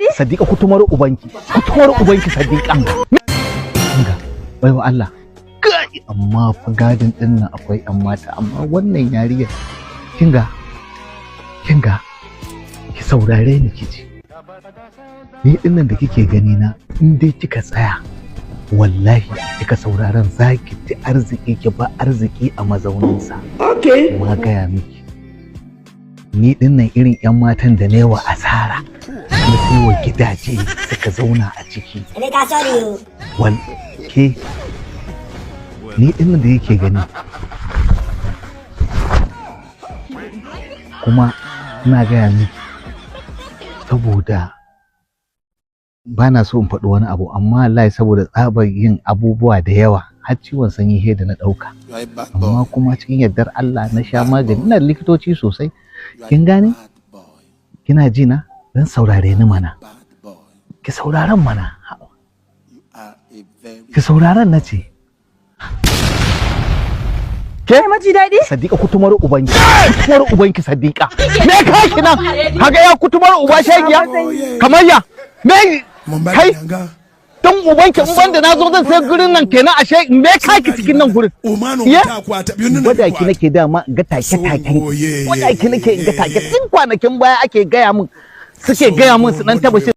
daɗi? Sadiqa, kutumar ubanki, kutumar ubanki, Sadiqa. Kinga, baiwa Allah. Kai, amma fa garden din nan akwai yan mata, amma wannan yariyar, kinga, kinga, ki saurare ni ki ji. Ni din nan da kike gani na, in dai kika tsaya, wallahi kika sauraron, zaki ci arziki, ki ba arziki a mazauninsa. Okay. Ma gaya miki, ni dinnan irin 'yan matan da wa asara na sai wa gidaje suka zauna a ciki. Emeka, sorry o. Wal ke, ni dinnan da yake gani kuma ina gaya miki, saboda ba na so in faɗi wani abu, amma wallahi saboda tsabar yin abubuwa da yawa, har ciwon sanyi he da na ɗauka. You are a bad Amma boy. kuma cikin yardar Allah na sha magani, ina da likitoci sosai. Kin gane? Bad boy. Kina ji na? Dan saurare ni mana. Bad boy. Ki sauraron mana. You are a very Ki sauraron na ce. Ke maji daɗi? Sadiqa, kutumar ubanki, kutumar ubanki, Sadiqa. Me ka ki nan? Kaga ya kutumar uba shegiya? Kamar ya? Me kai? Dan ubanki, in banda na zo zan sai gurin nan kenan, ashe me ka ki cikin nan gurin? Ye? Gwada ki nake dama in ga take taken. Gwada ki nake in ga take. Tun kwanakin baya ake gaya min, suke gaya min su dan taba shi.